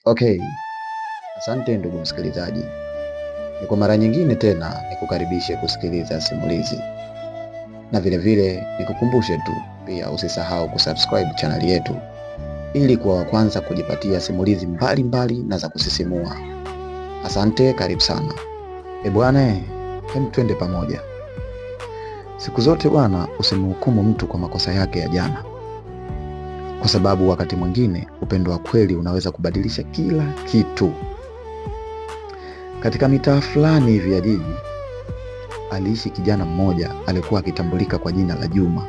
Okay, asante ndugu msikilizaji, ni kwa mara nyingine tena nikukaribishe kusikiliza simulizi, na vilevile nikukumbushe tu pia usisahau kusubscribe chaneli yetu ili kuwa wa kwanza kujipatia simulizi mbalimbali mbali na za kusisimua. Asante, karibu sana. E bwana, hem, twende pamoja. Siku zote bwana, usimhukumu mtu kwa makosa yake ya jana, kwa sababu wakati mwingine upendo wa kweli unaweza kubadilisha kila kitu. Katika mitaa fulani hivi ya jiji aliishi kijana mmoja alikuwa akitambulika kwa jina la Juma.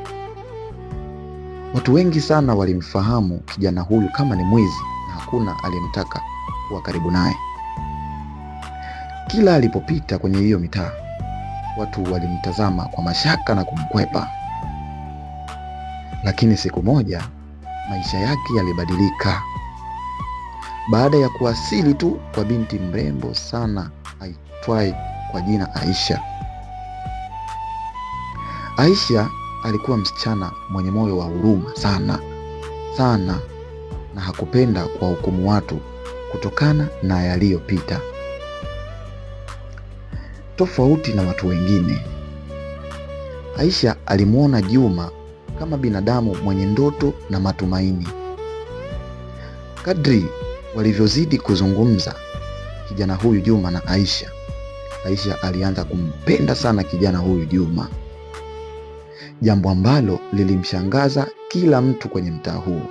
Watu wengi sana walimfahamu kijana huyu kama ni mwizi na hakuna aliyemtaka kuwa karibu naye. Kila alipopita kwenye hiyo mitaa, watu walimtazama kwa mashaka na kumkwepa. Lakini siku moja maisha yake yalibadilika baada ya kuwasili tu kwa binti mrembo sana aitwaye kwa jina Aisha. Aisha alikuwa msichana mwenye moyo wa huruma sana sana, na hakupenda kuwahukumu watu kutokana na yaliyopita. Tofauti na watu wengine, Aisha alimwona Juma kama binadamu mwenye ndoto na matumaini. Kadri walivyozidi kuzungumza, kijana huyu Juma na Aisha, Aisha alianza kumpenda sana kijana huyu Juma, jambo ambalo lilimshangaza kila mtu kwenye mtaa huo.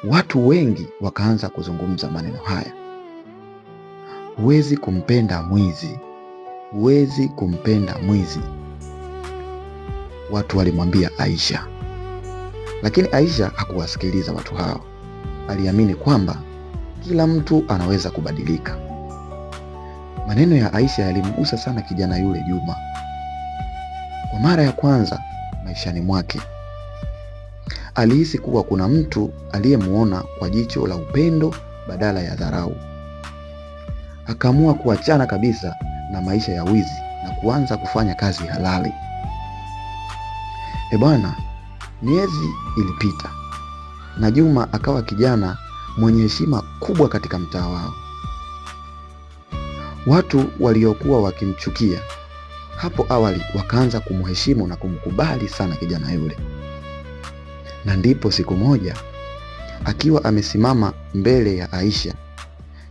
Watu wengi wakaanza kuzungumza maneno haya: huwezi kumpenda mwizi, huwezi kumpenda mwizi. Watu walimwambia Aisha, lakini Aisha hakuwasikiliza watu hao. Aliamini kwamba kila mtu anaweza kubadilika. Maneno ya Aisha yalimgusa sana kijana yule Juma. Kwa mara ya kwanza maishani mwake alihisi kuwa kuna mtu aliyemuona kwa jicho la upendo badala ya dharau. Akaamua kuachana kabisa na maisha ya wizi na kuanza kufanya kazi halali. E bwana, miezi ilipita na Juma akawa kijana mwenye heshima kubwa katika mtaa wao. Watu waliokuwa wakimchukia hapo awali wakaanza kumheshimu na kumkubali sana kijana yule. Na ndipo siku moja akiwa amesimama mbele ya Aisha,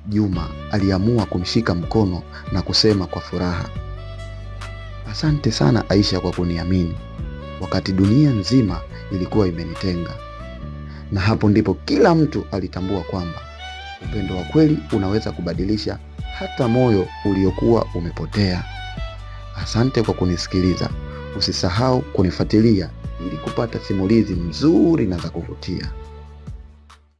Juma aliamua kumshika mkono na kusema kwa furaha, asante sana Aisha kwa kuniamini wakati dunia nzima ilikuwa imenitenga. Na hapo ndipo kila mtu alitambua kwamba upendo wa kweli unaweza kubadilisha hata moyo uliokuwa umepotea. Asante kwa kunisikiliza. Usisahau kunifuatilia ili kupata simulizi nzuri na za kuvutia.